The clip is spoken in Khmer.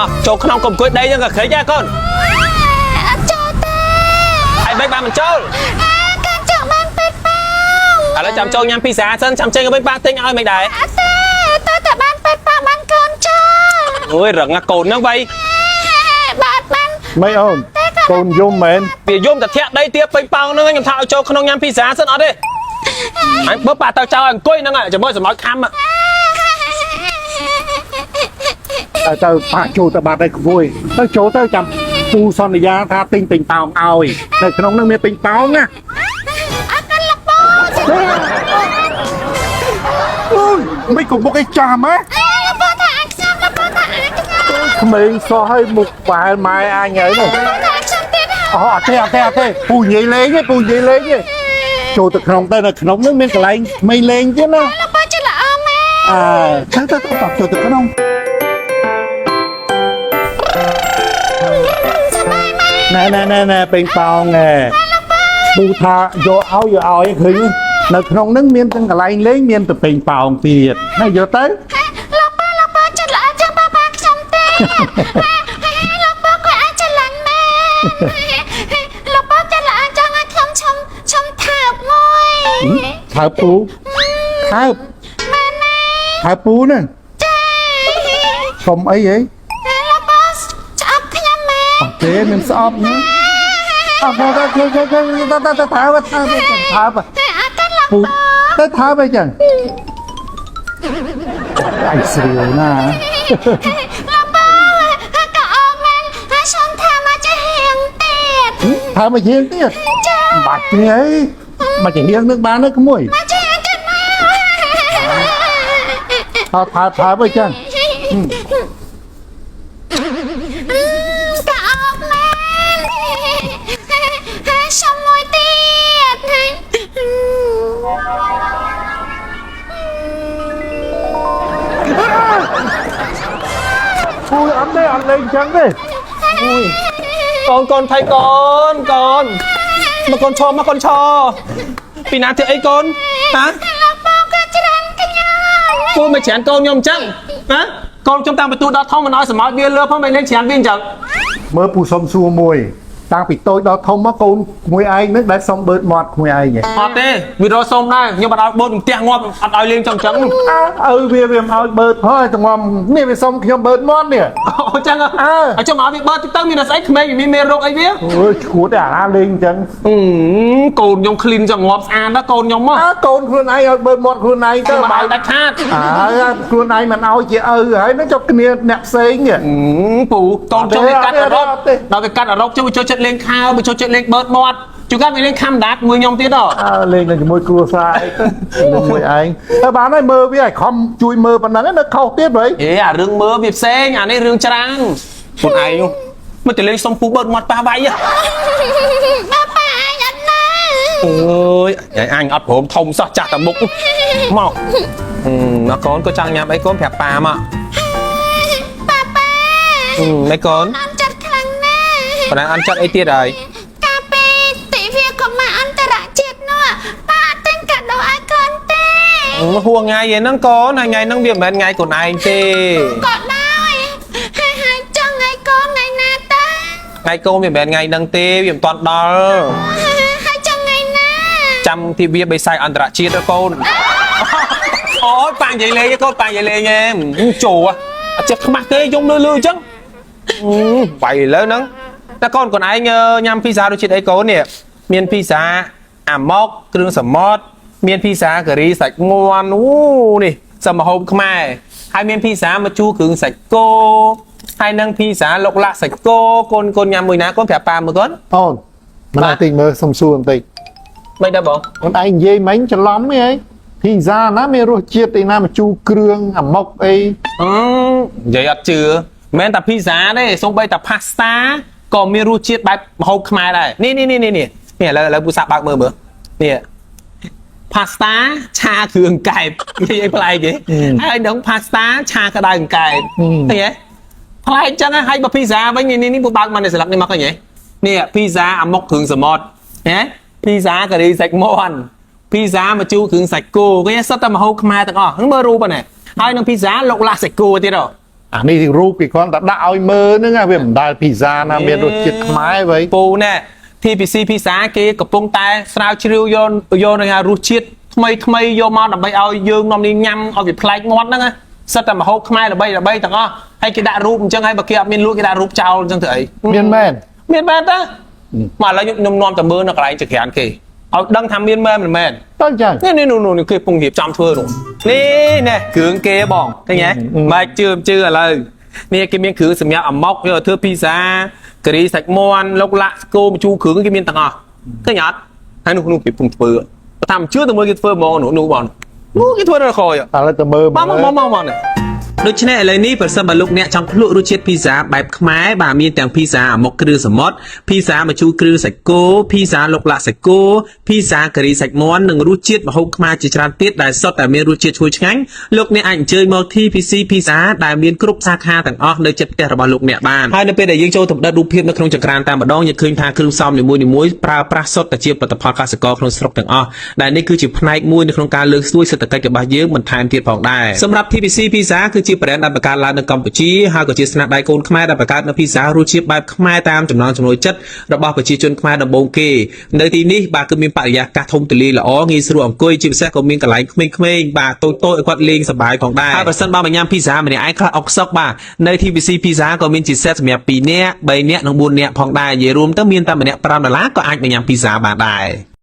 មកចូលក្នុងកុំអង្គុយដីហ្នឹងក៏ក្រិចដែរកូន អត់ចូលទេ ហើយមិនបានមិនចូល អាកូនចង់បានពេទ្យប៉ោង ឥឡូវចាំចូលញ៉ាំភីសាសិនចាំចេញទៅវិញប៉ាទិញឲ្យមិនដែរ អត់ទេតើតែបានពេទ្យប៉ោងបានកូនចូល អូយរឹងណាស់កូនហ្នឹងវៃ បាទបាន មិនអូនកូនយំមែន វាយំតែធាក់ដីទៀបពេញប៉ោងហ្នឹងខ្ញុំថាឲ្យចូលក្នុងញ៉ាំភីសាសិនអត់ទេអញបើប៉ាទៅចោលឲ្យអង្គុយហ្នឹងចាំមើលសម្ោចខំ ទៅទៅប៉ាចូលទៅបាត់ហើយក្មួយទៅចូលទៅចាំពូសន្យាថាទិញពេញប៉ោងឲ្យនៅក្នុងហ្នឹងមានពេញប៉ោងណា អរគុណលោកពូ អូយមិនក៏មុខអីចាំហ៎ លោកពូថាអញខ្ញុំលោកពូថាអញខ្ញុំ ក្មេងសោះឲ្យមុខបែលម៉ែអញហើយនោះ លោកពូថាអញខ្ញុំទៀតហ៎ អូអត់ទេអត់ទេអត់ទេពូនិយាយលេងទេពូនិយាយលេងទេចូលទៅក្នុងទៅនៅក្នុងហ្នឹងមានកន្លែងក្មេងលេងទៀតណា លោកពូចិត្តល្អមែន អើទៅទៅទៅចូលទៅក្នុង សប្បាយមែន ណែណែណែណែពេញប៉ោងណែពូថាយកឲ្យយកឲ្យឃើញនៅក្នុងហ្នឹងមានទាំងកន្លែងលេងមានទៅពេញប៉ោងទៀតណាយកទៅ លោកពូលោកពូចិត្តល្អជាងប៉ាប៉ាខ្ញុំទេលោកពូគាត់អាចច្រឡាញ់មែនលោកពូចិត្តល្អចង់ឲ្យខ្ញុំឈុំឈុំថើបមួយ ថើបពូថើប មែនទេ ថើបពូហ្នឹង ចា សុំអីហី លោកពូឆ្អប់ខ្ញុំមែន អត់ទេមានស្អប់ណាអត់ទៅទៅទៅទៅទៅទៅថើបថើបថើប អត់ទេលោក ពូទៅថើបអីចឹងអញស្រួលណា លោកពូក៏អមមែនហើយខ្ញុំថាមកចេះហៀងទៀត ថើបមកជាងទៀត ចា បាច់ទេអីមកជាងនឹងបានទេក្មួយ មកចេះហៀងទៀតមក ថើបថើបថើបអីចឹង ក៏អមមែនហើយខ្ញុំមួយទៀត ពូអត់ទេអត់លេងចឹងទេ កូនកូនថៃកូនកូនមកកូនឈរមកកូនឈរពីណាធ្វើអីកូនហ៎ លោកពូក៏ច្រានខ្ញុំ ពូមកច្រានកូនខ្ញុំអញ្ចឹងណាកូនខ្ញុំតាំងបន្ទូដល់ធំមិនឲ្យសម្ោចវាលើផងមិនលេងច្រានវាអញ្ចឹង មើលពូសុំសួរមួយតាំងពីតូចដល់ធំមកកូនក្មួយឯងនឹងដែលសុំបឺតមាត់ក្មួយឯងហ៎ អត់ទេវារកសុំដែរខ្ញុំអត់ឲ្យបូតផ្ទះងាប់អត់ឲ្យលេងចឹងចឹង អើឪវាវាមិនឲ្យបឺតផងឲ្យតែងំនេះវាសុំខ្ញុំបឺតមាត់នេះ អូចឹងអើចុះមកឲ្យវាបឺតតិចទៅមានតែស្អីក្មេងវាមានមេរោគអីវា អូយឈួតអាណាលេងចឹង អឺកូនខ្ញុំឃ្លីនចងាប់ស្អាតណាស់កូនខ្ញុំមក អើកូនខ្លួនឯងឲ្យបឺតមាត់ខ្លួនឯងទៅ មកឲ្យដាច់ខាត អើខ្លួនឯងមិនឲ្យជាឪហើយនឹងចុះគ្នាអ្នកផ្សេងនេះ ពូកូនខ្ញុំវាកាត់អរ៉ុប អត់ទេ ដល់វាកាត់អរ៉ុបចុះវាចូលចិត្តលេងខោវាចូលចិត្តលេងបឺតមាត់ជួនកាលវាលេងខំដាតមួយខ្ញុំទៀតហ៎ អើលេងនៅជាមួយគ្រួសារអីទៅនឹងមួយឯងទៅបានហើយមើលវាឲ្យខំជួយមើលប៉ុណ្ណឹងនៅខុសទៀតហី អេអារឿងមើលវាផ្សេងអានេះរឿងច្រើនខ្លួនឯងនោះមកទៅលេងសុំពូបឺតមាត់ប៉ះវាយហ៎ ប៉ាប៉ាអញអត់នៅ អើយអញអត់ព្រមធំសោះចាស់តែមុខមកមកកូនក៏ចង់ញ៉ាំអីកូនប្រាប់ប៉ាមក ប៉ាប៉ា ម៉េចកូន អន់ចិត្តខ្លាំងណាស់ ប៉ុន្តែអន់ចិត្តអីទៀតហើយ កាលពីទិវាកុមារអន្តរជាតិនោះប៉ាអត់ទិញកាដូឲ្យកូនទេ ហួងថ្ងៃឯហ្នឹងកូនហើយថ្ងៃហ្នឹងវាមិនមែនថ្ងៃកូនឯងទេ ក៏ដោយហើយហើយចង់ឲ្យកូនថ្ងៃណាតា ថ្ងៃកូនវាមិនមែនថ្ងៃហ្នឹងទេវាមិនទាន់ដល់ ហើយចង់ថ្ងៃណា ចាំទិវាបិសាយអន្តរជាតិទៅកូនអូយប៉ានិយាយលេងឯងកូនប៉ានិយាយលេងឯងចូលអត់ចេះខ្មាស់ទេយំលឺលឺអញ្ចឹងវាយលើហ្នឹងតែកូនកូនឯងញ៉ាំភីសារសជាតិអីកូននេះមានភីសាអាម៉ុកគ្រឿងសមុទ្រមានភីសាការីសាច់ងាន់អូនេះសមហូបខ្មែរហើយមានភីសាមកជូរគ្រឿងសាច់គោហើយនឹងភីសាលុកលាក់សាច់គោកូនកូនញ៉ាំមួយណាកូនប្រាប់ប៉ាមើលកូន អូនមិន បាទ តិចមើលសុំសួរបន្តិច មិនដែរបង អូនឯងនិយាយមិញច្រឡំហីភីហ្សាណាមានរសជាតិអីណាមកជូរគ្រឿងអាម៉ុកអី អឺនិយាយអត់ជឿមិនមែនតែភីហ្សាទេសូម្បីតែផាស្តាក៏មានរសជាតិបែបម្ហូបខ្មែរដែរនេះនេះនេះនេះនេះឥឡូវឥឡូវពូសាបើកមើលមើលនេះផាស្តាឆាគ្រឿងកែបនិយាយប្លែកទេហើយនឹងផាស្តាឆាក្តៅកែបឃើញទេប្លែកចឹងហើយបើភីហ្សាវិញនេះនេះពូបើកមកនេះស្លឹកនេះមកឃើញទេនេះភីហ្សាអាម៉ុកគ្រឿងសមុទ្រហ៎ភីហ្សាការីសាច់មាន់ភីហ្សាមកជូរគ្រឿងសាច់គោគេសុទ្ធតែម្ហូបខ្មែរទាំងអស់ហ្នឹងមើលរូបហ្នឹងហើយនឹងភីហ្សាលុកលាស់សាច់គោទៀតហ៎ អានេះរូបគេគ្រាន់តែដាក់ឲ្យមើលហ្នឹងណាវាមិនដែលភីហ្សាណាមានរសជាតិខ្មែរវិញ ពូណែ TPC Pizza គេកំពុងតែស្រាវជ្រាវយកយកនឹងរសជាតិថ្មីថ្មីយកមកដើម្បីឲ្យយើងនាំនេះញ៉ាំឲ្យវាប្លែកមាត់ហ្នឹងណាសិតតែម្ហូបខ្មែរល្បីល្បីទាំងអស់ហើយគេដាក់រូបអញ្ចឹងហើយបើគេអត់មានលក់គេដាក់រូបចោលអញ្ចឹងទៅអី មានមែន មានមែនតាមកឥឡូវខ្ញុំនាំតែមើលនៅកន្លែងចក្រានគេឲ្យដឹងថាមានមែនមិនមែន តើចឹង នេះនេះនោះនោះគេពងរៀបចំធ្វើនោះនេះណែគ្រឿងគេបងឃើញទេមកជឿមិនជឿឥឡូវនេះគេមានគ្រឿងសម្រាប់អាម៉ុកយកធ្វើភីហ្សាការីសាច់មាន់លុកឡាក់ស្គរម្ជូរគ្រឿងគេមានទាំងអស់ឃើញអត់ហើយនោះនោះគេពងធ្វើបើតាមជឿទៅមើលគេធ្វើហ្មងនោះនោះបងនោះគេធ្វើនៅក្រោយ ឥឡូវទៅមើល មកមកមកមកនេះ ដូច្នេះឥឡូវនេះប្រសិនបើលោកអ្នកចង់ភ្លក់រសជាតិភីហ្សាបែបខ្មែរបាទមានទាំងភីហ្សាអាម៉ុកគ្រឿងសមុទ្រភីហ្សាម្ជូរគ្រឿងសាច់គោភីហ្សាលុកឡាក់សាច់គោភីហ្សាការីសាច់មាន់និងរសជាតិម្ហូបខ្មែរជាច្រើនទៀតដែលសុទ្ធតែមានរសជាតិឈ្ងុយឆ្ងាញ់លោកអ្នកអាចអញ្ជើញមក TPC Pizza ដែលមានគ្រប់សាខាទាំងអស់នៅជិតផ្ទះរបស់លោកអ្នកបានហើយនៅពេលដែលយើងចូលទៅផ្ដិតរូបភាពនៅក្នុងចង្ក្រានតែម្ដងយើងឃើញថាគ្រឿងផ្សំនីមួយៗប្រើប្រាស់សុទ្ធតែជាផលិតផលកសិករក្នុងស្រុកទាំងអស់ដែលនេះគឺជាផ្នែកមួយនៅក្នុងការលើកស្ទួយសេដ្ឋកិច្ចរបស់យើងបន្ថែមទៀតផងដែរសម្រាប់ TPC Pizza គឺជា brand ដែលបង្កើតឡើងនៅកម្ពុជាហើយក៏ជាស្នាដៃកូនខ្មែរដែលបង្កើតនូវ pizza រសជាតិបែបខ្មែរតាមចំណង់ចំណូលចិត្តរបស់ប្រជាជនខ្មែរដំបូងគេនៅទីនេះបាទគឺមានបរិយាកាសធំទូលាយល្អងាយស្រួលអង្គុយជាពិសេសក៏មានកន្លែងក្មេងៗបាទតូចៗឲ្យគាត់លេងសប្បាយផងដែរហើយបើសិនបើមកញ៉ាំ pizza ម្នាក់ឯងខ្លះអុកសុកបាទនៅ TPC Pizza ក៏មានជា set សម្រាប់2នាក់3នាក់និង4នាក់ផងដែរនិយាយរួមទៅមានតែម្នាក់5ដុល្លារក៏អាចមកញ៉ាំ pizza បានដែរ។